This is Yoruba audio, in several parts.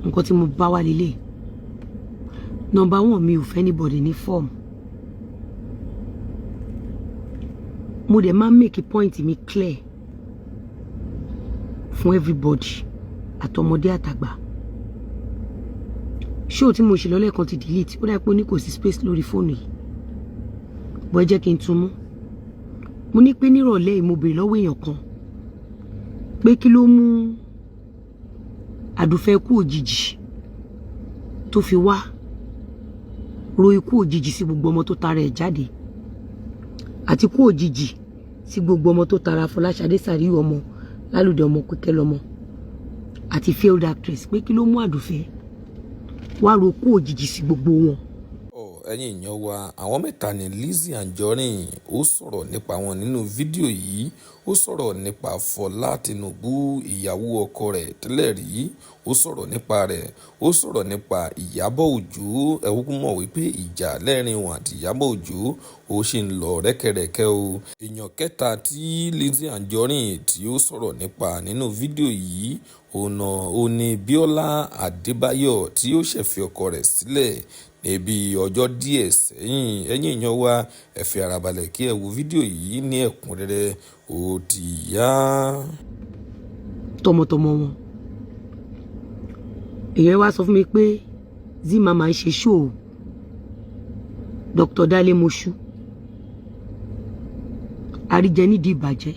Nǹkan tí mo bá wá lélẹ̀, number one, mi ò fẹ́ anybody ní form. Mo dẹ̀ máa make point mi clear fún everybody, àtọmọdé àtàgbà. Show tí mo ṣe lọ́lẹ́kan ti delete. Ó dà pé ó ní kò sí space lórí fóònù yìí bọ́. Ẹ jẹ́ kí n tún mú. Mo ní pé nírọ̀lẹ́ yìí, mo béèrè lọ́wọ́ èèyàn kan pé kí ló mú Àdùfẹ́ kú òjijì tó fi wá ro ikú òjijì sí gbogbo ọmọ tó tara ẹ̀ jáde, àti kú òjijì sí gbogbo ọmọ tó tara Fọláṣadé Sàríù, ọmọ Lálùdẹ, ọmọ Pípẹ́ lọ́mọ àti failed actress, pé kí ló mú Àdùfẹ́ wá ro kú òjijì sí gbogbo wọn. Ẹ̀yin èèyàn wa, àwọn mẹ́ta ní Lizzy Anjorin ó sọ̀rọ̀ nípa wọn nínú fídíò yìí. Ó sọ̀rọ̀ nípa Fọlá Tìǹbù, ìyàwó ọkọ rẹ̀ tẹ́lẹ̀ rí. Ó sọ̀rọ̀ nípa rẹ̀. Ó sọ̀rọ̀ nípa Ìyábọ̀ Òjó. Ẹ kúkú mọ̀ wípé ìjà lẹ́rìn wọn àti Ìyábọ̀ Òjó ó sì ń lọ rẹ́kẹrẹ́kẹ́ o. Èèyàn kẹta tí Lizzy Anjorin tí ó sọ̀rọ̀ nípa nínú fídíò yìí, ọ̀nà ó ní Bíọ́lá Adébáyọ̀ tí ó ṣẹ̀ fi ọkọ rẹ̀ sílẹ̀ níbi ọjọ́ díẹ̀ sẹ́yìn. Ẹ̀yin èèyàn wa, ẹ fi ara balẹ̀ kí ẹ wo fídíò yìí ní ẹ̀kúnrẹ́rẹ́. Ó ti yá. Tọmọtọmọ wọn, èèyàn wá sọ fún mi pé Zima máa ń ṣe show Dr. Dale Moshu, àríjẹ nídìí ìbàjẹ́,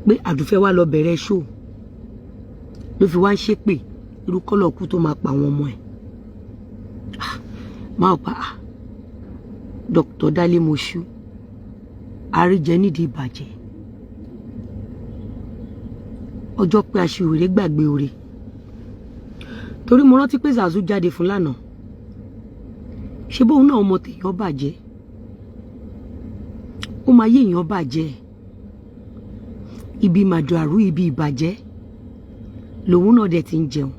pé Àdùfẹ́ wá lọ bẹ̀rẹ̀ show ló fi wá ń ṣépè irú kọ́lọ̀ kú tó máa pa àwọn ọmọ ẹ̀. Máa pa Dr. Dale Moshu, àríjẹ nídìí ìbàjẹ́. Ọjọ́ pé aṣiwèrè gbàgbé oore, torí mo rántí pé Zazu jáde fún lánàá. Ṣé bóun náà ọmọ tèèyàn bàjẹ́, ó máa yé èèyàn bàjẹ́. Ibi màdùàrú, ibi ìbàjẹ́ lòun náà dẹ̀ ti ń jẹun.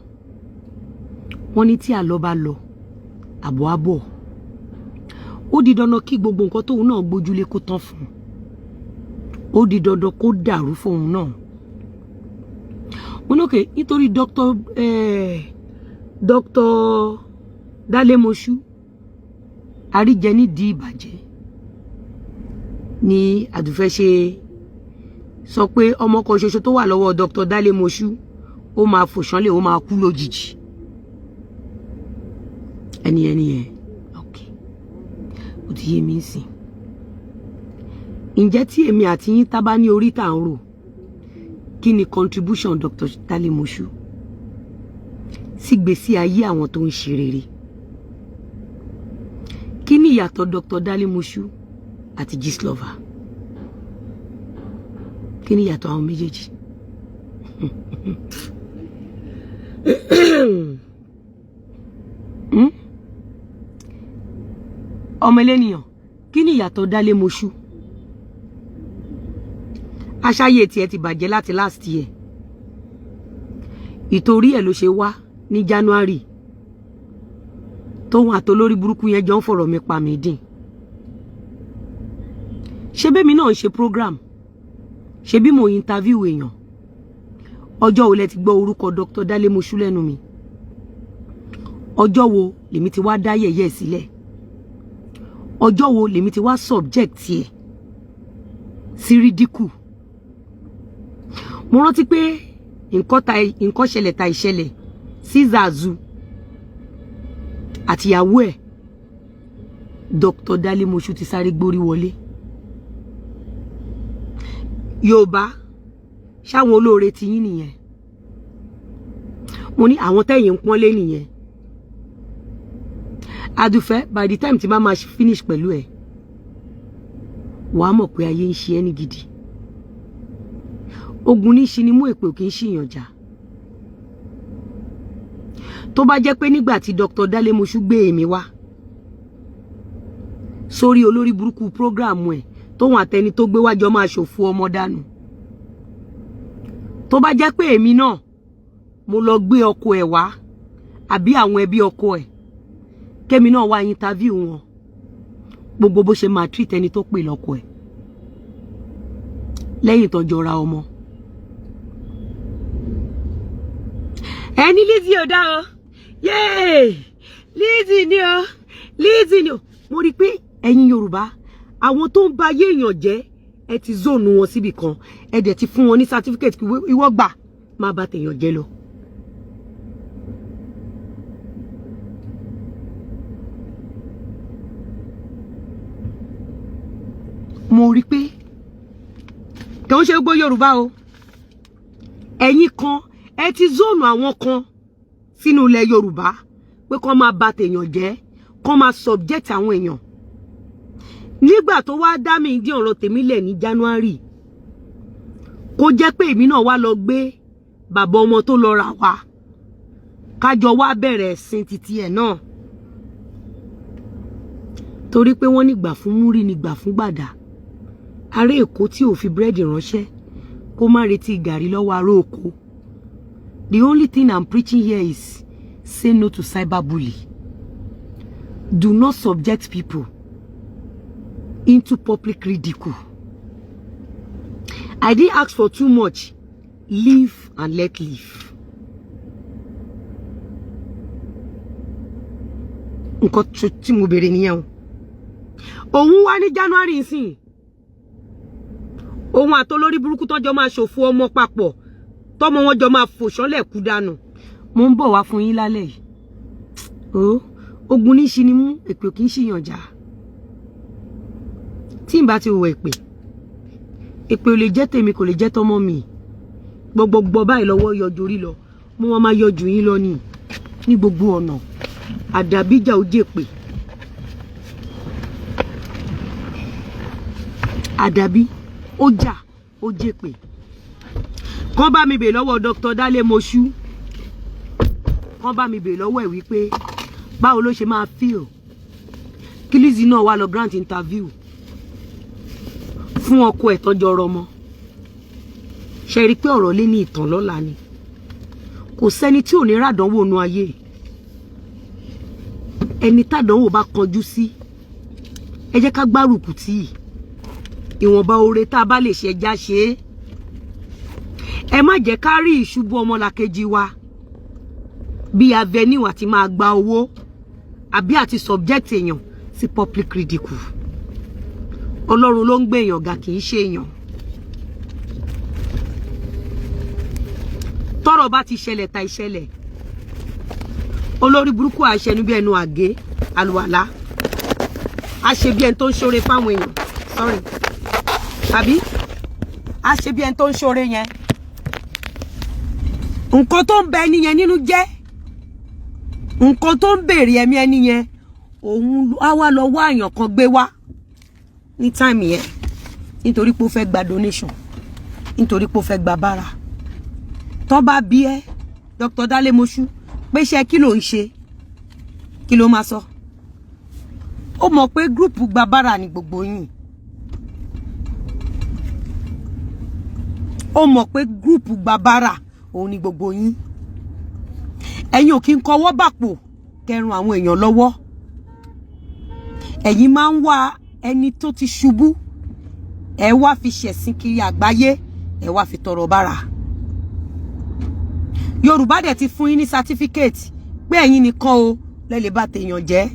Wọ́n ní tí àlọ́ bá lọ, àbọ̀ á bọ̀. Ó di dandan kí gbogbo nǹkan tóun náà gbójúlé kó tán fún un. Ó di dandan kó dàrú fóun náà. Mo ní òkè nítorí Dr. Dálémoṣú, àríjẹ nídìí ìbàjẹ́ ni Àdùfẹ́ ṣe sọ pé ọmọ kan ṣoṣo tó wà lọ́wọ́ Dr. Dálémoṣú, ó máa fò ṣánlẹ̀, ó máa kú lójijì. Ẹni ẹni yẹn, ok, ó ti yé mi sìn. Ǹjẹ́ tí èmi àti yín tá bá ní orí tá à ń rò, kí ni contribution Dr. Dálémoṣú sí gbèsè ayé àwọn tó ń ṣe rere? Kí ni ìyàtọ̀ Dr. Dálémoṣú àti Gistlover? Kí ni ìyàtọ̀ àwọn méjèèjì? Ọmọ elénìyàn, kí ni ìyàtọ̀ Dálémoṣú? Aṣáyé tiẹ̀ ti bàjẹ́ láti last year. Ìtorí ẹ̀ ló ṣe wá ní January tóun àtolórí burúkú yẹn jọ ń fọ̀rọ̀ mi pa mí dín. Ṣé bẹ́mi náà ń ṣe program, ṣe bí mo interview èèyàn, ọjọ́ wo lẹ ti gbọ́ orúkọ Dr. Dálémoṣú lẹ́nu mi? Ọjọ́ wo lèmi ti wá dá yẹ̀yẹ́ sílẹ̀? Ọjọ́ wo lèmi ti wá subject ẹ̀ sí ridicule? Mo rántí pé nǹkan ta nǹkan ṣẹlẹ̀ ta ìṣẹ̀lẹ̀ sí Zazu àtìyàwó ẹ̀, Dr. Dálémoṣú ti sáré gbórí wọlé. Yorùbá, ṣáwọn olóore ti yín nìyẹn? Mo ní àwọn tẹ́yìn ń pọ́nlé nìyẹn. Adùfẹ́, by the time tí bá máa finish pẹ̀lú ẹ̀, wàá mọ̀ pé ayé ń ṣe ẹ́ ní gidi. Ogun ní ṣi ni mú, èpè kì í ṣìyàn jà. Tó bá jẹ́ pé nígbà tí Dr. Dálémoṣú gbé èmi wá sórí olórí burúkú program ẹ̀, tóun àtẹni tó gbé wájọ máa ṣòfò ọmọ dànù, tó bá jẹ́ pé èmi náà mo lọ gbé ọkọ ẹ̀ wá àbí àwọn ẹbí ọkọ ẹ̀, kémi náà wá interview wọn, gbogbo bó ṣe máa treat ẹni tó pè lọ́kọ ẹ̀ lẹ́yìn tó jọra ọmọ. Ẹni Lizzy ò dá o, yéè, Lizzy ni o, Lizzy ni o. Mo rí i pé ẹ̀yin Yorùbá, àwọn tó ń ba ayé èèyàn jẹ́, ẹ ti zone wọn síbì kan, ẹ dẹ̀ ti fún wọn ní certificate kí ìwọ gbà máa bá tèèyàn jẹ́ lọ. Mo rí i pé kì í ṣe gbogbo Yorùbá o, ẹ̀yin kan, ẹ ti zone àwọn kan sínú ilẹ̀ Yorùbá pé kán máa bà tèèyàn jẹ́, kán máa subject àwọn èèyàn. Nígbà tó wá dá mi dí ọ̀rọ̀ tèmi lẹ̀ ní January, kó jẹ́ pé èmi náà wá lọ gbé bàbá ọmọ tó lọ rà wá, kájọ wá bẹ̀rẹ̀ ẹ̀sìn títí ẹ̀ náà, torí pé wọ́n ní gbà fún múrí ni gbà fún gbàdá. Ará Èkó tí ò fi búrẹ́dì ránṣẹ́, kó má retí gàrí lọ́wọ́ ará oko. The only thing I'm preaching here is say no to cyberbully. Do not subject people into public ridicule. I didn't ask for too much. Live and let live. Nǹkan tí mo béèrè nìyẹn o. Òun wá ní January nsìn, òun àtolórí burúkú tọ́jọ́ máa ṣòfò ọmọ papọ̀, tọ́mọ wọn jọ máa fò ṣánlẹ̀ kú dànù. Mo ń bọ̀ wá fún yín lálẹ́ yìí o. Ogun ní ṣi ni mú èpè, kì í ṣìyàn jà. Tí n bá ti wọ èpè, èpè ò lè jẹ́ tèmi, kò lè jẹ́ tọmọ mi. Gbogbogbò báyìí lọ́wọ́ yọjú orí lọ, mo wọn máa yọjú yín lọ ní gbogbo ọ̀nà. Àdàbíjà ó jèpè, àdàbí ó jà ó jèpè. Kán bá mi bè lọ́wọ́ Dr. Dálé Mosú, kán bá mi bè lọ́wọ́ ẹ̀ wípé báwo ló ṣe máa feel kí Lizzy náà wá lọ grant interview fún ọkọ ẹ̀ tọ́jọ́ ọ̀rọ̀ ọmọ. Ṣe rí i pé ọ̀rọ̀ lé ní ìtàn lọ́la ni? Kò sẹ́ni tí ò ní ràdánwò nu ayé. Ẹni tàdánwò bá kọjú sí, ẹ jẹ́ ká gbárùkù tì í. Ìwọ̀nba oore tá a bá lè ṣe, ẹja ṣe é. Ẹ má jẹ́ ká rí ìṣubú ọmọlàkejì wa bí avenue àti máa gba owó àbí àti subject èèyàn sí public ridicule. Ọlọ́run ló ń gbé èèyàn ga, kì í ṣe èèyàn. Tọ́rọ̀ bá ti ṣẹlẹ̀ ta ìṣẹ̀lẹ̀, olórí burúkú àṣẹnu bí ẹnu àgé àlùwàlá, a ṣe bí ẹni tó ń ṣoore fáwọn èèyàn, sorry, àbí a ṣe bí ẹni tó ń ṣoore yẹn. Nǹkan tó ń bẹ ẹni yẹn nínú jẹ́, nǹkan tó ń béèrè ẹ̀mí ẹni yẹn, òun á wá lọ wá èèyàn kan gbé wá ní time yẹn, nítorí pé ó fẹ́ gba donation, nítorí pé ó fẹ́ gba bára. Tó bá bí ẹ, Dr. Dálé Mosú, pé iṣẹ́ kí ló ń ṣe, kí ló máa sọ? Ó mọ̀ pé group gba bára ni gbogbo yín. Ó mọ̀ pé group gba bára òun ni gbogbo yín. Ẹ̀yin ò kí ń kọwọ́ bàpò kẹrun àwọn èèyàn lọ́wọ́. Ẹ̀yin máa ń wá ẹni tó ti ṣubú, ẹ wá fi ṣẹ̀sín kiri àgbáyé, ẹ wá fi tọrọ bára. Yorùbá dẹ̀ ti fún yín ní certificate pé ẹ̀yin nìkan o lẹ lè bá tèèyàn jẹ́.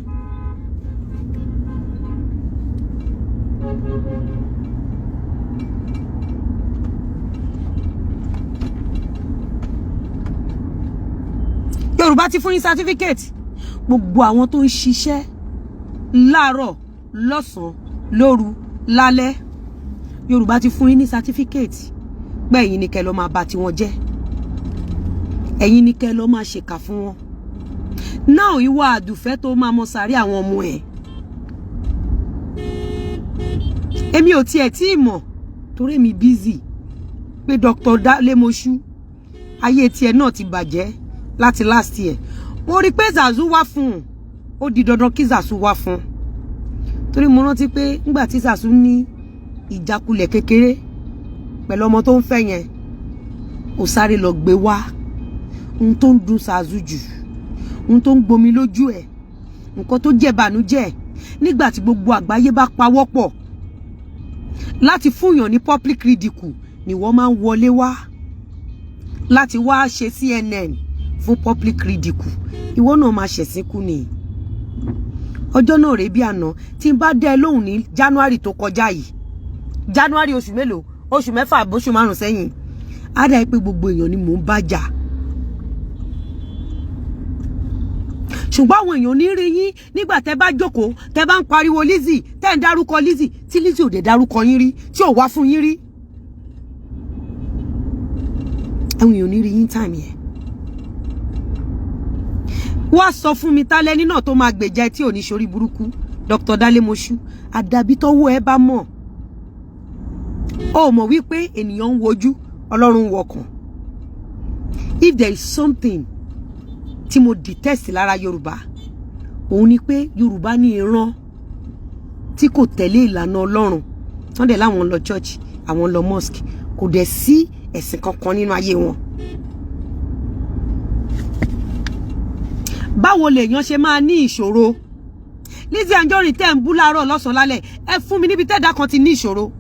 Yorùbá ti fún yín certificate. Gbogbo àwọn tó ń ṣiṣẹ́ láàárọ̀, lọ́sàn-án, lóru, lálẹ́, Yorùbá ti fún yín ní certificate pé ẹ̀yin ni kẹ́ lọ máa bà tiwọn jẹ́, ẹ̀yin ni kẹ́ lọ máa ṣèkà fún wọn. Náà ìwọ àdùfẹ́ tó máa mọ sàárè àwọn ọmọ ẹ̀, èmi ò tiẹ̀ tí ì mọ̀ torí èmi busy pé Dr. Lémosú, ayé tiẹ̀ náà ti bàjẹ́ láti last year. Mo rí i pé Zazu wá fún un, ó di dandan kí Zazu wá fún un, torí mo rántí pé nígbà tí Zazu ní ìjákulẹ̀ kékeré pẹ̀lú ọmọ tó ń fẹ́ yẹn, ó sáré lọ gbé wá. Ohun tó ń dùn Zazu jù, ohun tó ń gbomi lójú ẹ̀, nǹkan tó jẹ́ ìbànújẹ́, nígbà tí gbogbo àgbáyé bá pawọ́pọ̀ láti fúnyàn ní public ridicule ni wọ́n máa ń wọlé wá láti wá ṣe CNN. Fún public ridicule, ìwọ náà máa ṣẹ̀sín kú ni. Ọjọ́ náà rèé bí àná tí n bá dẹ́ ẹ lóhùn ní January tó kọjá yìí, January, oṣù mélòó, oṣù 6, bóṣù 5 sẹ́yìn, á dà pé gbogbo èèyàn ni mò ń bá jà. Ṣùgbọ́n àwọn èèyàn ní rí yín nígbà tẹ́ bá jókòó, tẹ́ bá ń pariwo Lizzy, tẹ́ ń dárúkọ Lizzy, tí Lizzy ò dé dárúkọ yín rí, tí ò wá fún yín rí. Àwọn èèyàn ní rí yín time yẹn. Wá sọ fún mi, tálẹ́ni náà tó máa gbèjà ẹ tí ò ní ṣorí burúkú? Dr. Dalemosu, àdàbí tọ́wọ́ ẹ bá mọ̀. Ó mọ̀ wípé ènìyàn ń wojú, Ọlọ́run ń wọkàn. If there is something tí mo detest lára Yorùbá, òun ni pé Yorùbá ní ìran tí kò tẹ̀lé ìlànà Ọlọ́run. Wọ́n dẹ̀ láwọn lọ church, àwọn lọ mosque, kò dẹ̀ sí ẹ̀sìn kankan nínú ayé wọn. Báwo lèèyàn ṣe máa ní ìṣòro? Lizzy Anjorin tẹ́ ń bú láàárọ̀, lọ́sàn-án, lálẹ́, ẹ fún mi níbi tẹ́ẹ̀dá kan ti ní ìṣòro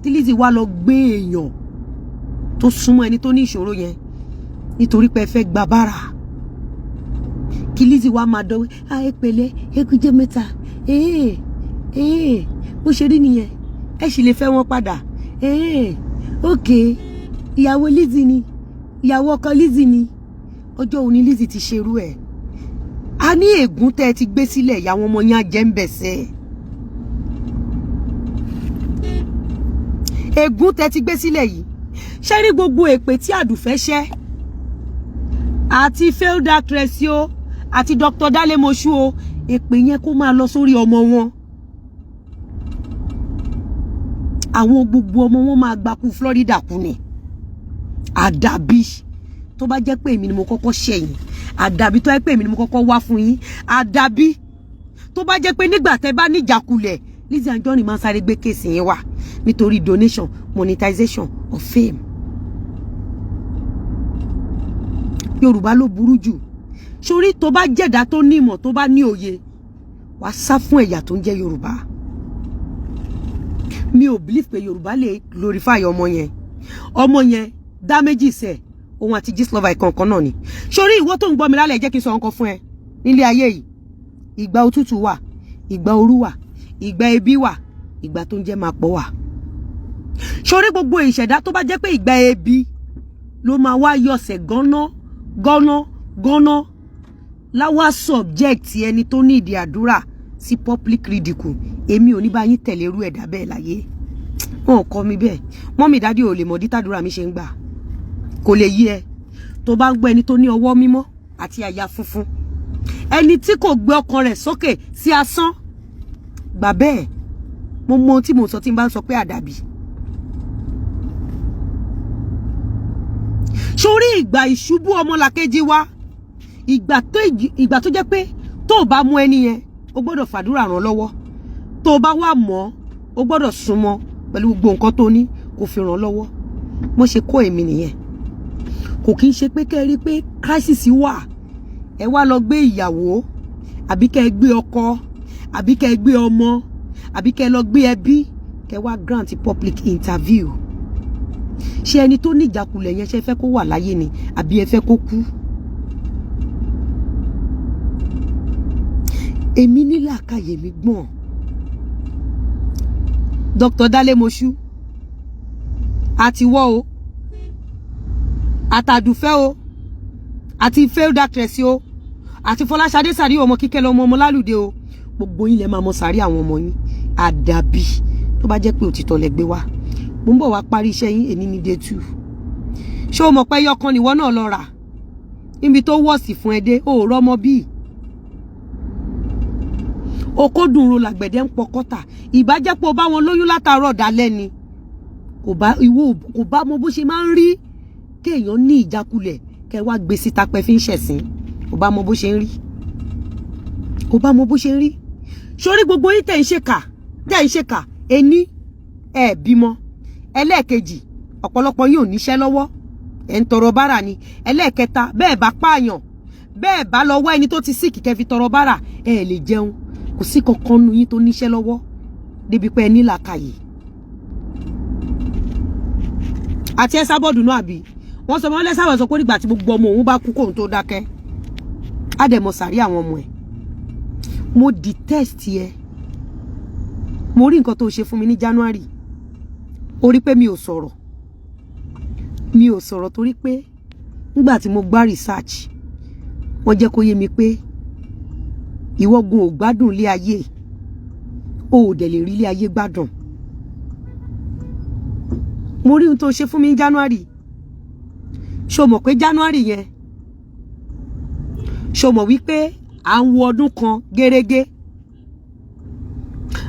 tí Lizzy wá lọ gbé èèyàn tó súnmọ́ ẹni tó ní ìṣòro yẹn nítorí pé ẹ fẹ́ gba bára, kí Lizzy wá máa dánwó, "À, ẹ pẹ̀lẹ́, ẹ kú jẹ́ mẹ́ta, ee ee, bó ṣe rí nìyẹn, ẹ sì lè fẹ́ wọn padà, ee, ok." Ìyàwó Lizzy ni, ìyàwó ọkọ Lizzy ni. Ọjọ́ òní Lizzy ti ṣerú ẹ̀. A ní ègún tẹ́ ẹ ti gbé sílẹ̀, ìyàwó ọmọ yẹn á jẹ́ ń bẹ̀sẹ̀. Ègún tẹ́ ti gbé sílẹ̀ yìí, ṣé rí gbogbo èpè tí Àdùfẹ́ ṣẹ́ àti failed actress o àti Dr. Dalemosu o, èpè yẹn kó máa lọ sórí ọmọ wọn. Àwọn gbogbo ọmọ wọn máa gbakú Florida kú ni. Àdàbí tó bá jẹ́ pé èmi ni mo kọ́kọ́ ṣẹ̀yìn, àdàbí tó jẹ́ pé èmi ni mo kọ́kọ́ wá fún yín, àdàbí tó bá jẹ́ pé nígbà tẹ́ bá níjàkulẹ̀, Lizzy Anjorin máa ń sáré gbé case yín wá nítorí donation, monetization of fame. Yorùbá ló burú jù sórí. Tó bá jẹ̀dá tó ní ìmọ̀, tó bá ní òye, wàá sá fún ẹ̀yà tó ń jẹ́ Yorùbá. Mi ò believe pé Yorùbá lè glorify ọmọ yẹn. Ọmọ yẹn damages ẹ̀, òun àti Gistlover ìkọ̀ọ̀kan náà ni. Sórí ìwọ tó ń gbọ́ mi lálẹ́, jẹ́ kí n sọ nǹkan fún ẹ. Nílé ayé yìí, ìgbà òtútù wà, ìgbà ooru wà, ìgbà ebi wà, ìgbà tó ń jẹ́ máa pọ̀ wà. Sórí gbogbo ìṣẹ̀dá tó bá jẹ́ pé ìgbà ebi ló máa wá yọ̀sẹ̀ gánná gánná gánná láwá subject ẹni tó ní ìdí àdúrà sí public ridicule, èmi ò ní bá yín tẹ̀lé irú ẹ̀dá bẹ́ẹ̀ láyé. Wọn ò kọ́ mi bẹ́ẹ̀. Mummy, daddy ò lè mọ̀ dítàdúrà mi ṣe ń gbà, kò lè yí ẹ. Tó bá ń gbọ́ ẹni tó ní ọwọ́ mímọ́ àti àyà funfun, ẹni tí kò gbé ọkàn rẹ̀ sókè sí asán, gbà bẹ́ẹ̀. Mo mọ ohun tí mo sọ tí n bá ń sọ pé àdàbí. Sórí ìgbà ìṣubú ọmọlàkejì wa, ìgbà tó jẹ́ pé tó o bá mú ẹni yẹn, o gbọ́dọ̀ fàdúrà ràn lọ́wọ́. Tó o bá wà mọ́, o gbọ́dọ̀ súnmọ́ pẹ̀lú gbogbo nǹkan tó ní kó fi ràn lọ́wọ́. Mo ṣe kó èmi nìyẹn. Kò kí n ṣe pé kẹ́ ẹ rí pé crisis wà, ẹ wá lọ gbé ìyàwó, àbí kẹ́ ẹ gbé ọkọ, àbí kẹ́ ẹ gbé ọmọ, àbí kẹ́ ẹ lọ gbé ẹbí, kẹ́ wá grant public interview. Ṣé ẹni tó ní ìjákulẹ̀ yẹn, ṣe fẹ́ kó wà láyé ni, àbí ẹ fẹ́ kó kú? Èmi ní làákàyè mi gbọ̀n. Dr. Dalemosu àti wọ́ o, àtàdùfẹ́ o, àti failed actress o, àti Fọláṣadé sàrí ọmọ kíkẹ́ lọ́mọ ọmọ lálùdé o, gbogbo yín lẹ máa mọ sàrí àwọn ọmọ yín. Àdàbí tó bá jẹ́ pé òtítọ́ lẹ gbé wá. Mo ń bọ̀ wá parí iṣẹ́ yín. Èní ní day two. Ṣé o mọ̀ pé yọkan nìwọ náà lọ rà níbi tó wọ̀sì fún ẹ dé? O ò rọ́mọ bíi okódùnrún làgbẹ̀dẹ̀ ń pọkọ́tà. Ìbájẹ́pọ̀ bá wọn lóyún látàárọ̀ dalẹ́ ni kò bá ìwọ, kò bá mọ bó ṣe máa ń rí kéèyàn ní ìjákulẹ̀, kẹ wá gbé síta pẹ́ fi ń ṣẹ̀sín. Kò bá mọ bó ṣe ń rí, kò bá mọ bó ṣe ń rí. Sórí gbogbo yín tẹ̀ ń ṣèkà, tẹ̀ ń ṣèkà, ení ẹ̀ bímọ. Ẹlẹ́ẹ̀kejì, ọ̀pọ̀lọpọ̀ yín ò níṣẹ́ lọ́wọ́, ẹ̀ ń tọrọ bárà ni. Ẹlẹ́ẹ̀kẹta, bẹ́ẹ̀ bá pààyàn, bẹ́ẹ̀ bá lọ wá ẹni tó ti síkì kẹ́ fi tọrọ bárà, ẹ̀ lè jẹun. Kò sí kankan nu yín tó níṣẹ́ lọ́wọ́ débi pé ẹ ní làákàyè. Àti ẹ sábọ́ọ̀dù náà, àbí Wọ́n sọ wọ́n lẹ́sàwọ̀ sọ pé nígbà tí gbogbo ọmọ òun bá kú kóun tó dákẹ́, á dẹ̀ mọ sàrí àwọn ọmọ ẹ̀. Mo detest ẹ. Mo rí nǹkan tó ṣe fún mi ní January. Ó rí pé mi ò sọ̀rọ̀, mi ò sọ̀rọ̀, torí pé nígbà tí mo gbá research, wọ́n jẹ́ kó yé mi pé ìwọ́gun ò gbádùn ilé ayé, o ò dẹ̀ lè rí ilé ayé gbádùn. Mo rí ohun tó ṣe fún mi ní January. Ṣó mọ̀ pé January yẹn, ṣó mọ̀ wípé à ń wo ọdún kan gẹ́rẹ́gẹ́?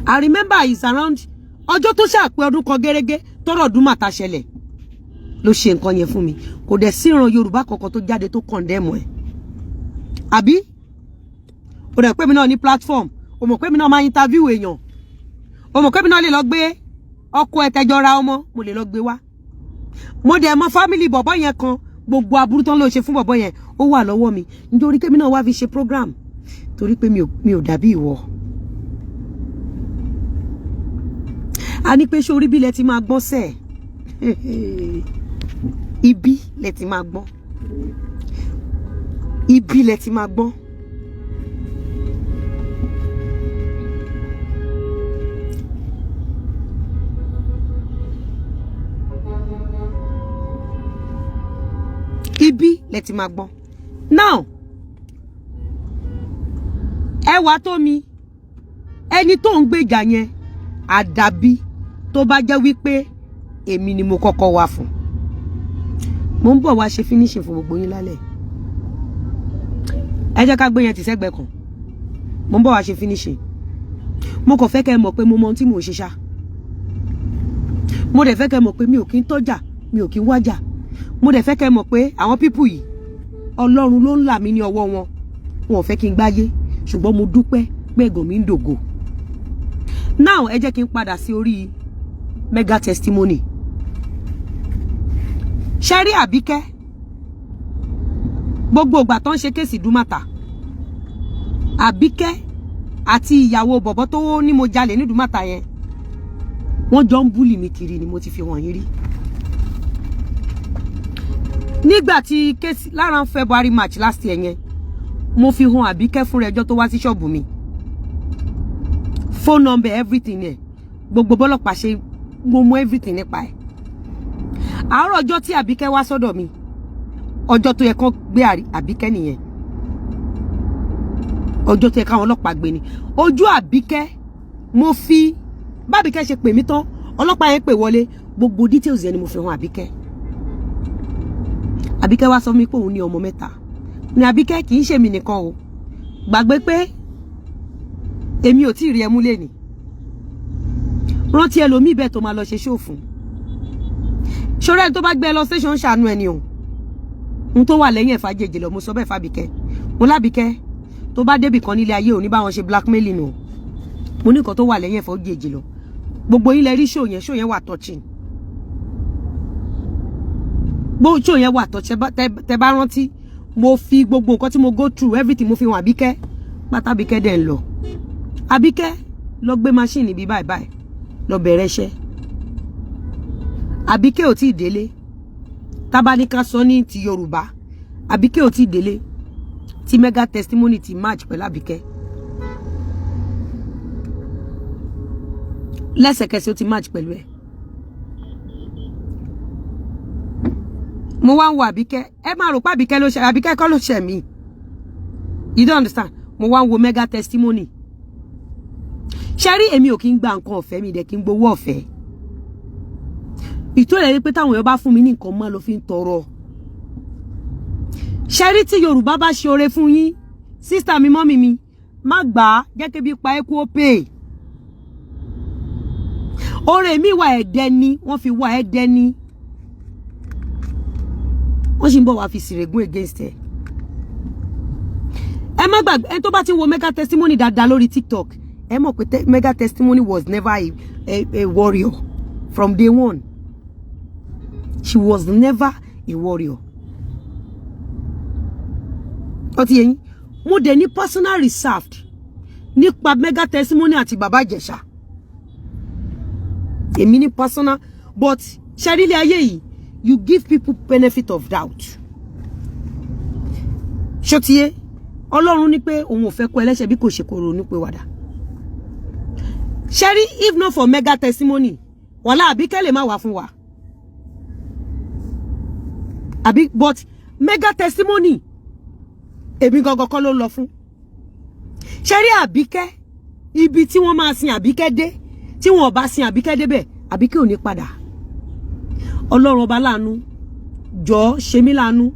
I remember it's around ọjọ́ tó ṣàpé ọdún kan gẹ́rẹ́gẹ́ tọ́rọ̀ Ìdúmọ̀tà ṣẹlẹ̀ ló ṣe nǹkan yẹn fún mi. Kò dẹ̀ sí ìran Yorùbá kankan tó jáde tó condemn ẹ̀, àbí? O dẹ̀ pé mi náà ní platform, o mọ̀ pé mi náà máa interview èèyàn, o mọ̀ pé mi náà lè lọ gbé ọkọ ẹ̀ tẹjọ́ ra ọmọ, mo lè lọ gbé wá. Mo dẹ̀ mọ family bọ̀bọ̀ yẹn kan. Gbogbo aburú tán ló ṣe fún bọ̀bọ̀ yẹn, ó wà lọ́wọ́ mi, nítorí kémi náà wá fi ṣe program, torí pé mi ò dàbí ìwọ. A ní pé ṣé orí bí lẹ ti máa gbọ́n sẹ́ẹ̀? Ibi lẹ ti máa gbọ́n, ibi lẹ ti máa gbọ́n. Ibi lẹ ti máa gbọ́n. Now, ẹwà tó mi, ẹni tó ń gbèjà yẹn, àdàbí tó bá jẹ́ wípé èmi ni mo kọ́kọ́ wá fún. Mo ń bọ̀ wá ṣe finishing fún gbogbo yín lálẹ́. Ẹ jẹ́ ká gbé yẹn tì sẹ́gbẹ̀ẹ́ kan. Mo ń bọ̀ wá ṣe finishing. Mo kàn fẹ́ kẹ́ ẹ mọ̀ pé mo mọ ohun tí mò ń ṣe ṣá. Mo dẹ̀ fẹ́ kẹ́ ẹ mọ̀ pé mi ò kí ń tọ́jà, mi ò kí ń wájà. Mo dẹ̀ fẹ́ kẹ́ ẹ mọ̀ pé àwọn people yìí, Ọlọ́run ló ń là mí ní ọwọ́ wọn. Wọn ò fẹ́ kí n gbáyé, ṣùgbọ́n mo dúpẹ́ pé ẹ̀gàn mi ń dògo. Now, ẹ jẹ́ kí n padà sí orí mega testimony. Ṣẹ́rí Àbíkẹ́, gbogbo ìgbà tó ń ṣe case Ìdúmàtà, Àbíkẹ́ àti ìyàwó bọ̀bọ̀ tó ní mo jalè ní Ìdúmàtà yẹn, wọ́n jọ ń bully mi kiri ni. Mo ti fi wọ̀nyí rí nígbà tí case lára February, March last year yẹn. Mo fi hàn Àbíkẹ́ fúnra ẹjọ́ tó wá sí ṣọ́ọ̀bù mi, phone number, everything ẹ̀, gbogbo bọ́lọ́pàá ṣe, mo mọ everything nípa ẹ̀. Àárọ̀ ọjọ́ tí Àbíkẹ́ wá sọ́dọ̀ mi, ọjọ́ tó yẹ kán gbé Àbíkẹ́ nìyẹn, ọjọ́ tó yẹ káwọn ọlọ́pàá gbé ni. Ojú Àbíkẹ́, mo fi bábíkẹ́ ṣe pè mí tán, ọlọ́pàá yẹn pè wọlé, gbogbo details yẹn ni mo fi hàn Àbíkẹ́. Àbíkẹ́ wá sọ fún mi pé òun ní ọmọ mẹ́ta ní. Àbíkẹ́, kì í ṣèmi nìkan o. Gbàgbé pé èmi ò tí ì rí ẹmú lẹ́nìí. Rántí ẹlòmíì bẹ́ẹ̀ tó máa lọ ṣe ṣòfò ṣọ́rẹ́ ẹni tó bá gbé ẹ lọ station, ṣàánú ẹni o. N tó wà lẹ́yìn ẹ̀fà jèjì lọ. Mo sọ bẹ́ẹ̀ fàbíkẹ́. Mo lábíkẹ́, tó bá débì kan nílé ayé, òní bá wọn ṣe blackmailing o. Mo ní nǹkan tó wà lẹ́yìn ẹ̀fà jèjì lọ. Gbogbo yín lẹ rí show yẹn. Show yẹn wà touching. Gbogbo show yẹn wà touching. Tẹ bá rántí, mo fi gbogbo nǹkan tí mo go through, everything, mo fi hàn Àbíkẹ́ pátá. Àbíkẹ́ dẹ̀ ń lọ. Àbíkẹ́ lọ gbé machine bíi báyìí báyìí, lọ bẹ̀rẹ̀ iṣẹ́. Àbíkẹ́ ò tí ì délé. Tábánikà sọ ní ti Yorùbá, Àbíkẹ́ ò tí ì délé tí mega testimony ti match pẹ̀lú Àbíkẹ́. Lẹ́sẹ̀kẹsẹ̀ ó ti match pẹ̀lú ẹ̀. Mo wá ń wo Àbíkẹ́. Ẹ máa rò pé Àbíkẹ́ ló ṣe. Àbíkẹ́ kọ́ ló ṣe mí, you don't understand. Mo wá ń wo mega testimony. Ṣe rí, èmi ò kí ń gba nǹkan ọ̀fẹ́, mi dẹ̀ kí ń gbowó ọ̀fẹ́. Ìtòlẹ̀ wípé táwọn èèyàn bá fún mi ní nǹkan mọ́ ló fi ń tọrọ. Ṣe rí, tí Yorùbá bá ṣe oore fún yín, sister mi, mummy mi, má gbà á. Jẹ́ kébi pa ẹ́ kú ó pè é. Oore mi wà, ẹ̀dẹ́ ni wọ́n fi wá ẹ̀dẹ́ ni, wọ́n sì ń bọ̀ wá fi sìrègùn against ẹ̀. Ẹ má gbàgbé, ẹni tó bá ti ń wo mega testimony dáadáa lórí TikTok, ẹ mọ̀ pé mega testimony was never a warrior from day one. She was never a warrior. Ó ti yé yín. Mo dẹ̀ ní personal reserved nípa mega testimony àti Bàbá Ìjẹ̀ṣà. Èmi ní personal, but ṣẹ́rílẹ̀ ayé yìí, You give people benefit of doubt. Ṣó ti yé? Ọlọ́run ní pé òun ò fẹ́ kó ẹlẹ́ṣẹ̀ bí kò ṣe kó ronú pé wàdà. Ṣẹ́rí, if not for mega testimony, wàhálà Àbíkẹ́ lè má wà fún wa àbí? But mega testimony, èmi gangan kọ́ ló ń lọ fún. Ṣẹ́rí, Àbíkẹ́, ibi tí wọ́n máa sin Àbíkẹ́ dé, tí wọ́n ò bá sin Àbíkẹ́ débẹ̀, Àbíkẹ́ ò ní padà. Ọlọ́run ọba láàánú, jọ̀ọ́ ṣe mí láàánú,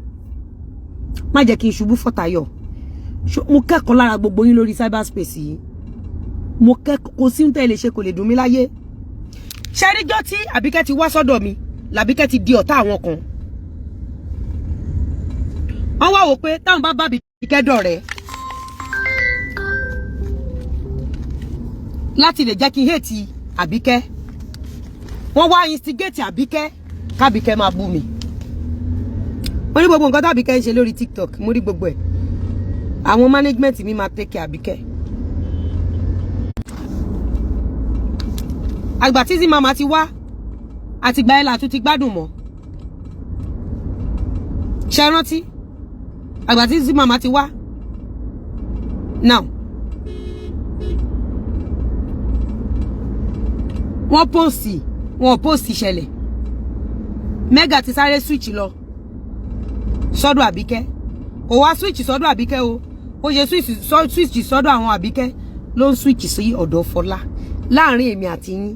má jẹ́ kí n ṣubú fọ́tayọ̀. Mo kẹ́kọ̀ọ́ lára gbogbo yín lórí cyberspace yìí. Mo kẹ́kọ̀ọ́. Kò sí ní tẹ́ lè ṣe, kò lè dùn mí láyé. Ṣẹ́ríjọ́ tí Àbíkẹ́ ti wá sọ́dọ̀ mi làbíkẹ́ ti di ọ̀tá àwọn kan. Wọ́n wá wò pé táwọn bá bá Àbíkẹ́ dọ̀rẹ́ láti lè jẹ́ kí n hate Àbíkẹ́, wọ́n wá instigate Àbíkẹ́ kábíkẹ́ máa bú mi. Mo ní gbogbo nǹkan tábíkẹ́ ń ṣe lórí TikTok, mo rí gbogbo ẹ̀. Àwọn management mi máa take care Àbíkẹ́. Àgbà tí Zimama ti wá, àtìgbà ẹ̀ là tún ti gbádùn mọ́. Ṣe rántí àgbà tí Zimama ti wá now? Wọ́n post, wọ́n post ìṣẹ̀lẹ̀. Mega ti sáré switch lọ sọ́dọ̀ Àbíkẹ́. Kò wá switch sọ́dọ̀ Àbíkẹ́ o. Ó ṣe switch sọ́dọ̀ àwọn Àbíkẹ́ ló ń switch sí ọ̀dọ̀ Fọlá. Láàrin èmi àti yín,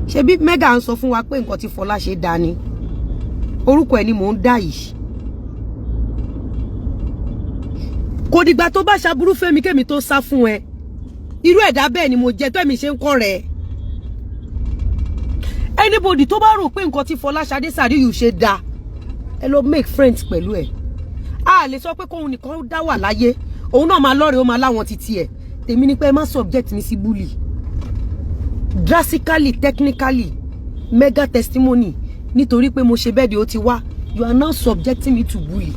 ṣebí Mega ń sọ fún wa pé nǹkan tí Fọlá ṣe dá ni. Orúkọ ẹ̀ ni mò ń dá yìí. Kò dìgbà tó bá ṣaburú fẹ́mi kémi tó sá fún ẹ. Irú ẹ̀dá bẹ́ẹ̀ ni mo jẹ́ tó ẹ̀mí ṣe ń kọ́ rẹ̀. Anybody tó bá rò pé nǹkan tí Fọláṣadé Sàríyù ṣe dáa, ẹ lọ make friends pẹ̀lú ẹ̀. A lè sọ pé kóun nìkan dá wà láyé, òun náà máa lọ́rẹ̀ẹ́, ó máa láwọn títí ẹ̀. Tèmi ni pé ẹ má subject mi sí bully. Drastically, technically, mega testimony, nítorí pé mo ṣe bẹ́ẹ̀ di ó ti wá, you are now subjecting me to bully.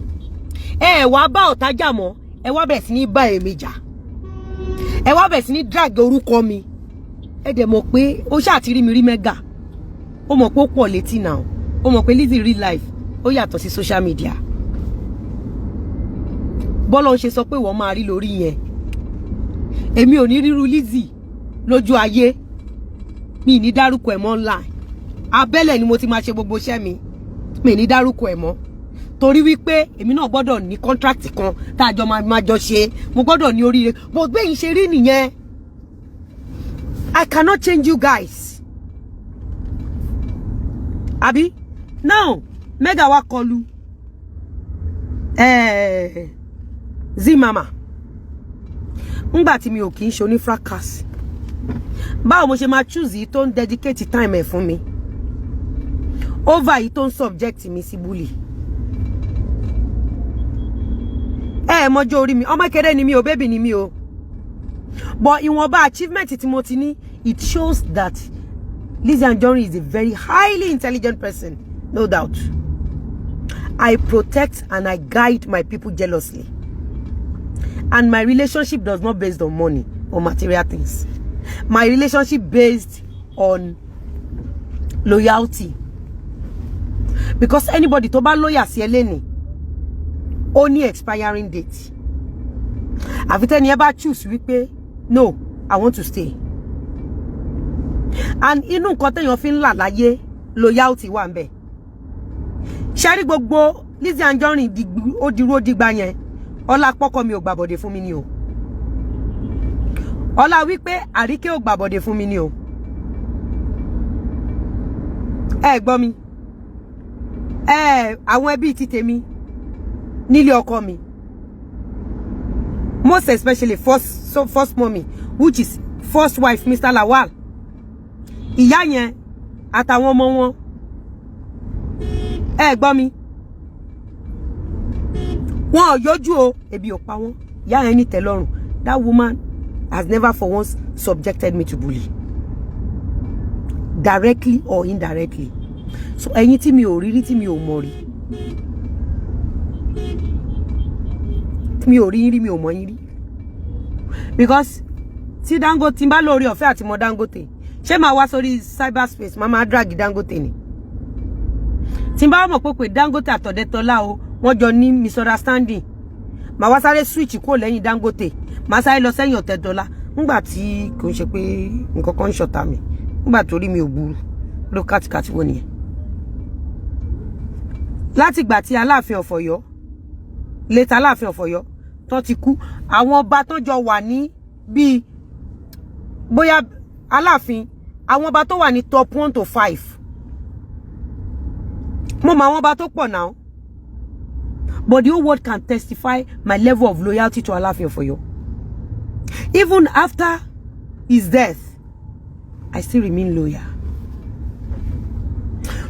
Ẹ ẹ wá bá ọ̀tá jà mọ́, ẹ wá bẹ̀rẹ̀ sí ní bá èmi jà, ẹ wá bẹ̀rẹ̀ sí ní drag orúkọ mi. Ẹ dẹ̀ mọ̀ pé ó ṣáà ti rí mi rí. Mega, ó mọ̀ pé ó pọ̀ létí náà. Ó mọ̀ pé Lizzy real life ó yàtọ̀ sí social media. Bọ́lá ń ṣe sọ pé wọ́n máa rí lórí yẹn, èmi ò ní ríru Lizzy lójú ayé mi, ní dárúkọ ẹ̀ mọ́ online. Abẹ́lẹ̀ ni mo ti máa ṣe gbogbo iṣẹ́ mi. Mi ní dárúkọ ẹ̀ mọ́ torí wípé èmi náà gbọ́dọ̀ ní contract kan tá a jọ máa jọ ṣe. Mo gbọ́dọ̀ ní oríire bó gbé yín ṣe rí nìyẹn. I cannot change you guys, àbí? Now Mega wa kọlu Zimama ngbà tí mi ò kì í ṣe oní fracas. Báwo mo ṣe máa choose yìí tó ń dedicate time ẹ̀ fún mi over yìí tó ń subject mi sí bully? Ẹ ẹ mọjọ́ orí mi, ọmọ kékeré ni mi o, baby ni mi o, but ìwọ̀nba achievement tí mo ti ní, it shows that Lizzy Anjorin is a very highly intelligent person, no doubt. I protect and I guide my people jealously, and my relationship does not based on money or material things. My relationship based on loyalty, because anybody tó bá loyal sí ẹ lẹ́nìí, ó ní expiring date, àfi tẹ́ni ẹ bá choose wípé, "No, I want to stay." And inú nǹkan téèyàn fi ń là láyé, loyalty wà ń bẹ̀. Ṣe rí gbogbo Lizzy Anjorin ó dirú ó digba yẹn, ọlá pọ́kọ mi ò gbàbọ̀dé fún mi ni o, ọlá wípé Àríkẹ́ ò gbàbọ̀dé fún mi ni o. Ẹ gbọ́ mi, ẹ àwọn ẹbí ti tèmi nílé ọkọ mi, most especially first mommy, which is first wife Mr. Lawal, ìyá yẹn àtàwọn ọmọ wọn. Ẹ gbọ́ mi, wọn ò yọjú o, ebi ò pa wọn. Ìyá yẹn ní tẹ́lọ́rùn. That woman has never for once subjected me to bully, directly or indirectly. So ẹ̀yin tí mi ò rí rí, tí mi ò mọ̀ rí, mi ò rí yín rí, mi ò mọ̀ yín rí, because tí Dangote tí n bá lórí ọ̀fẹ́ àti mọ̀ Dangote, ṣé máa wá sórí cyberspace, máa máa drag Dangote ni? Tí n bá mọ̀ pé Dangote àtọ̀dẹ́tọ́lá o, wọ́n jọ ní misunderstanding, màá wá sáré switch kúrò lẹ́yìn Dangote, màá sáré lọ sẹ́yìn Ọ̀tẹ́dọ́lá, ńgbà tí kò ń ṣe pé nǹkan kan ń ṣọ̀tá mi, ńgbà tó rí mi ò burú ló kàtìkàtì wọ́n nìyẹn. Látìgbà tí Aláàfin of Ọ̀yọ́, late Aláàfin of Ọ̀yọ́, tó ti kú, àwọn ọba tó jọ wà ní bíi bóyá Aláàfin, àwọn ọba tó wà ní top 1 to 5, mo mọ àwọn ọba tó pọ̀ náà, but the whole world can testify my level of loyalty to Aláàfin of Ọ̀yọ́. Even after his death, I still remain loyal.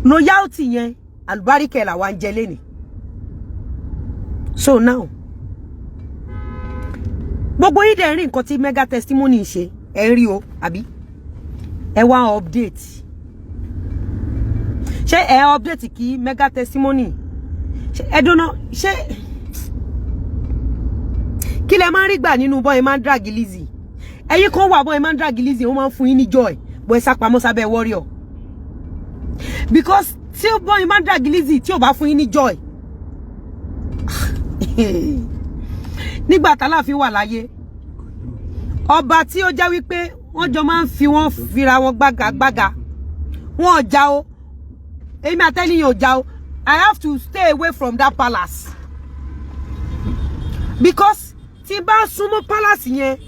Loyalty yẹn, àlùbáríkẹ́ làwa ń jẹ lẹ́nìí. So now, gbogbo yìí dẹ̀ ń rí nǹkan tí mega testimony ń ṣe. Ẹ̀ ń rí o, àbí ẹ wá update? Ṣé ẹ update kí mega testimony? Ṣé ẹ dúná? Ṣé kí lẹ máa ń rí gbà nínú bọ́ ẹ máa ń drag Lizzy? Ẹ̀yin kan wà, bọ́ ẹ máa ń drag Lizzy, wọ́n máa ń fún yín ní joy, bọ́ ẹ sápamọ́ sábẹ́ warrior, because tí bọ́ ẹ máa ń drag Lizzy, tí ò bá fún yín ní joy. Nígbà tÁláàfin wà láyé, ọba tí ó jẹ́ wípé wọ́n jọ máa ń fi wọ́n fira wọn gbágagbága, wọn ò já o, èmi àtẹ́niyàn ò já o. I have to stay away from that palace because tí bá súnmọ́ palace yẹn,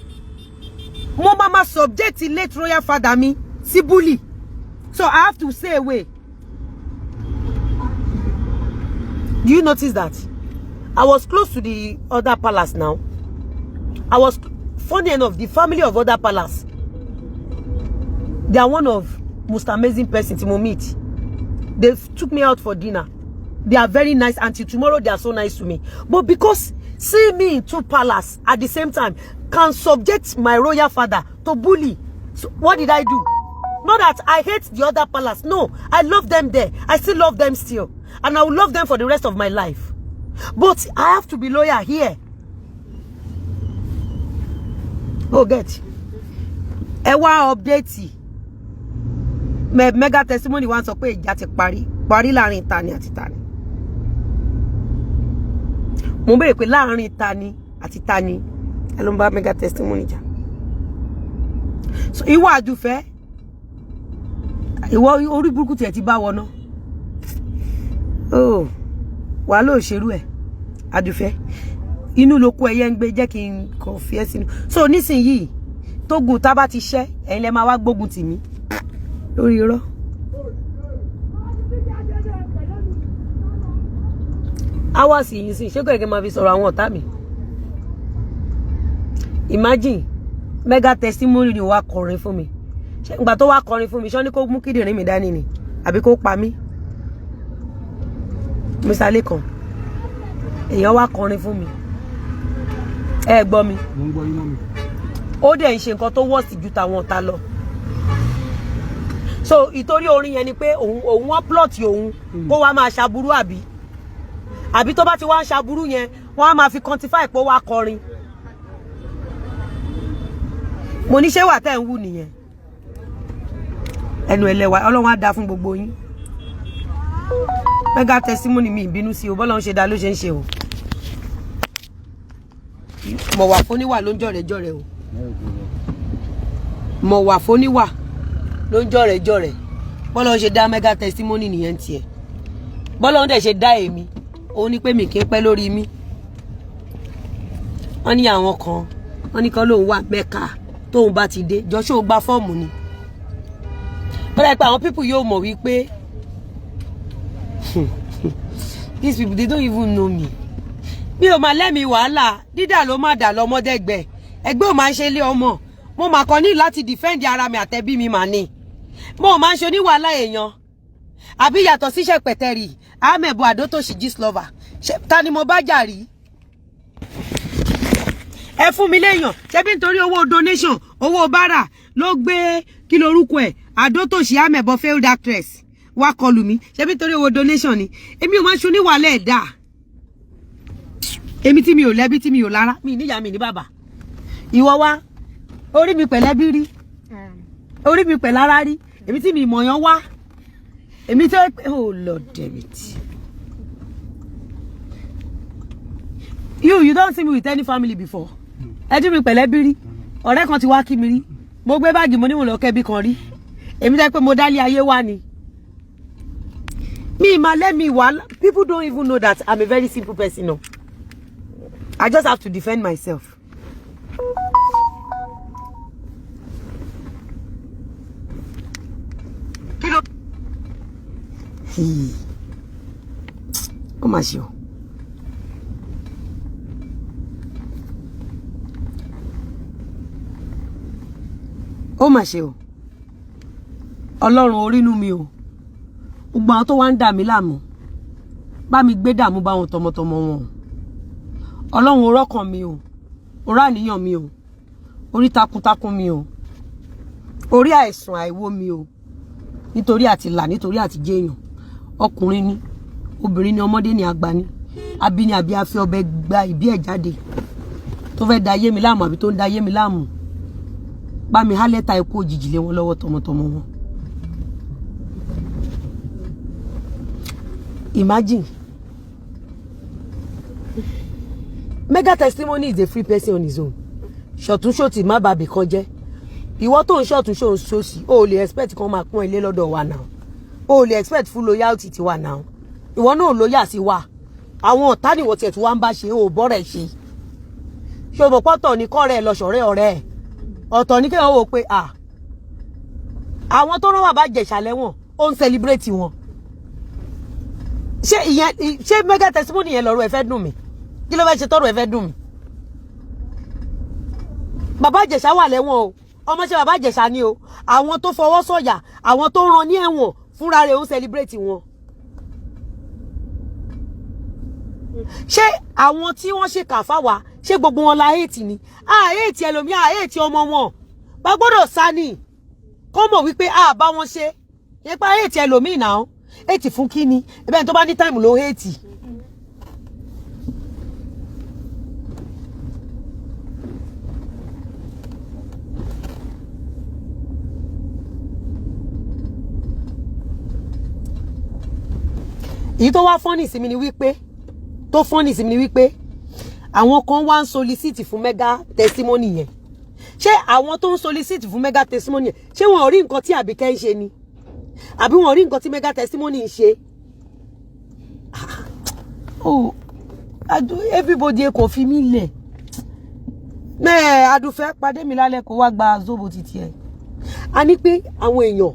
mo máa ma subject late royal father mi sí bully, so I have to stay away. Do you notice that I was close to the other palace now? I was, funny enough, the family of other palace, they are one of most amazing person to meet. They took me out for dinner. They are very nice. Until tomorrow, they are so nice to me. But because see me in two palace at the same time can subject my royal father to bully, so what did I do? Not that I hate the other palace. No, I love them there. I still love them still, and I will love them for the rest of my life, but I have to be loyal here. Oh, get ẹ wá update mega testimony, wá sọ pé ìjà ti parí, parí láàrin tani àti tani? Mo béèrè pé láàrin tani àti tani ẹ ló ń bá mega testimony jà? So ìwọ àdùfẹ́, ìwọ orí burúkú tiẹ̀ ti bá wọná. Oh, wàá lóò ṣerú ẹ̀. Àdùfẹ́, inú ló kó ẹyẹ ń gbé, jẹ́ kí n kàn fi ẹ́ sínú. So nísìnyìí, tógun tá bá ti ṣẹ́, ẹ̀yin lẹ máa wá gbógun tì mí lórí irọ́. Hours yìí sìn, ṣé kò yẹ kí n máa fi sọ̀rọ̀ àwọn ọ̀tá mi? Imagine, mega testimony ni wàá kọrin fún mi. Ṣé ìgbà tó wàá kọrin fún mi, ṣé wọ́n ní kó mú kíndìnrín mi dání ni, àbí kó pa mí? Mr. Lekan, èèyàn wá kọrin fún mi, ẹ gbọ́ mi? Mo ń gbọ́ yín, mọ́ mi. Ó dẹ̀ ń ṣe nǹkan tó worst ju tàwọn ọ̀tá lọ. So ìtorí orin yẹn ni pé òun wọ́n plot òun kó wá máa ṣaburú, àbí tó bá ti wá ń ṣaburú yẹn, wọ́n á máa fi quantify pé ó wá kọrin. Mo ní ṣé wà tẹ́ ń wù nìyẹn? Ẹnu ẹlẹ́wà, Ọlọ́run á dá fún gbogbo yín. Mega testimony, mi ìbínú sí o. Bọ́lá ń ṣe dá ló ṣe ń ṣe o. Mọ̀ wà fóníwà ló ń jọ̀rẹ́ jọ̀rẹ́ o. Mọ̀ wà fóníwà ló ń jọ̀rẹ́ jọ̀rẹ́. Bọ́lá ń ṣe dá mega testimony nìyẹn tiẹ̀. Bọ́lá ń dẹ̀ ṣe dá èmi, òun ní pé mi kì í pẹ́ lórí mi. Wọ́n ní àwọn kan, wọ́n ní kan lóun wà Mẹ́ka, tóun bá ti dé jọ́sọ́ gba fọ́ọ̀mù ni. Bọ́lá pé àwọn people yóò mọ̀ wípé these people, they don't even know me. Mi ò máa lẹ́mi wàhálà dídà ló má dà lọ́mọdẹ́gbẹ́ ẹgbẹ́ ò máa ń ṣe ilé ọmọ. Mo máa kàn ní láti defend ara mi àtẹ̀bí mi mà ní. Mo máa ń ṣe oníwàhálà èèyàn, àbí yàtọ̀ sí Ṣẹ̀pẹ̀tẹ̀rì Amẹ̀bọ Àdótòṣì Gistlover, ta ni mo bá jà rí? Ẹ fún mi léèyàn. Ṣebí nítorí owó donation, owó bára ló gbé, kí lorúkọ ẹ̀, Àdótòṣì Amẹ̀bọ failed actress wá kọlù mi? Ṣebí nítorí owó donation ni? Èmi ò máa ń ṣe oníwàhálà ẹ̀dá. Èmi tí mi ò lẹ́bí, tí mi ò lára, mi níyà, mi ní bàbá. Ìwọ wá orí mi pẹ̀lẹ́bí rí, orí mi pẹ̀lára rí. Èmi tí mi mọ̀yán wá. Èmi tẹ́, oh Lord, damn it. You don't see me with any family before. Ẹ jí mi pẹ̀lẹ́ bí rí? Ọ̀rẹ́ kan ti wá kí mi rí? Mo gbé báàgì, mo ní mo lọ kẹ́bí kan rí? Èmi tẹ́ pé mo dálé ayé wá ni mi ma let me wá. People don't even know that I'm a very simple person. No, I just have to defend myself. Kí ló Ó mà ṣe o. Ó mà ṣe o. Ọlọ́run orínú mi o. Gbogbo àwọn tó wá ń dà mí láàmú, bá mi gbé dààmú bá wọn tọmọtọmọ wọn o. Ọlọ́run, orọ́kàn mi o, orí àníyàn mi o, orí takuntakun mi o, orí àìsàn àìwó mi o, nítorí àti là, nítorí àti jẹ́yàn. Ọkùnrin ni, obìnrin ni, ọmọdé ni, àgbà ni, abíní àbí afi ọbẹ̀ gba ìbí ẹ̀ jáde, tó fẹ́ da ayé mi láàmú àbí tó ń da ayé mi láàmú, bá mi há lẹ́tà ikú òjijì lé wọn lọ́wọ́ tọmọtọmọ wọn. Imagine, Mega Testimony is a free person on his own. Ṣọ̀tún ṣòtì má bàbí kan jẹ́. Ìwọ tó ń ṣọ̀tún ṣòsì, o ò lè expect kan máa pọ́n ilé lọ́dọ̀ wa náà. O ò lè expect full loyalty tiwa náà. Ìwọ náà loyal sí wa. Àwọn ọ̀tá nìwọ tiẹ̀ tí wọ́n ń bá ṣe, o ò bọ́rẹ̀ ṣe. Ṣé o mọ̀ pọ́tọ̀ ní kọ́rẹ́ ẹ lọ ṣọ̀rẹ́ ọ̀rẹ́ ẹ̀? Ọ̀tọ̀ ní kéèyàn wò pé à àwọn tó rán bàbá Ìjẹ̀ṣà lẹ́wọ̀n, ó ń celebrate wọn. Ṣé ìyẹn, ṣé Mega Testimony yẹn lọ́rọ̀ ẹ fẹ́ dùn mí? Kí ló fẹ́ ṣe tọ́rọ̀ ẹ fẹ́ dùn mí? Bàbá Ìjẹ̀ṣà wà lẹ́wọ̀n o. Ọmọọṣẹ́ bàbá Ìjẹ̀ṣà ni o. Àwọn tó fọwọ́ sọ̀yà, àwọn tó rán ní ẹ̀wọ̀n fúnra rẹ̀, ó ń celebrate wọn. Ṣé àwọn tí wọ́n ṣèkà fáwa, ṣé gbogbo wọn la hate ni? A hate ẹlòmíì, a hate ọmọ wọn. Bá gbọ́dọ̀ sá ni kọ́ mọ̀ wípé a bá wọn ṣe yẹn pa hate ẹlòmíì náà. Hate fún kí ni? Ẹbẹ̀ tó bá ní time ló hate. Èyí tó wá funny sí mi ni wípé, tó funny sí mi ni wípé àwọn kan wá ń solicit fún Mega Testimony yẹn. Ṣé àwọn tó ń solicit fún Mega Testimony yẹn, ṣé wọn ò rí nǹkan tí Àbíkẹ́ ń ṣe ni, àbí wọn ò rí nǹkan tí Mega Testimony ń ṣe? Oh, everybody kò fi mí lẹ̀. Mẹ́ẹ̀, Adúfẹ́, pàdé mi lálẹ́, kó wá gba zobo títí ẹ̀. A ní pé àwọn èèyàn,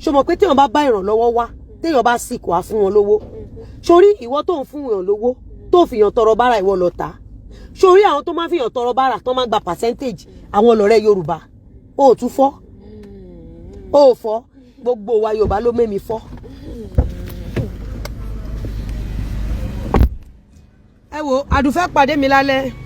ṣo mọ̀ pé téèyàn bá bá ìrànlọ́wọ́ wá, téèyàn bá sì kó wá fún wọn lówó, sórí ìwọ tó ń fún èèyàn lówó, tó fi yàn tọrọ bára, ìwọ lọ tà. Sórí àwọn tó máa ń fi yàn tọrọ bára, tó máa ń gba percentage, àwọn ọlọ́rẹ́ Yorùbá. Ó tún fọ́, ó fọ́. Gbogbo wa Yorùbá ló mẹ́mi fọ́. Ẹ wo, Àdùfẹ́, pàdé mi lálẹ́.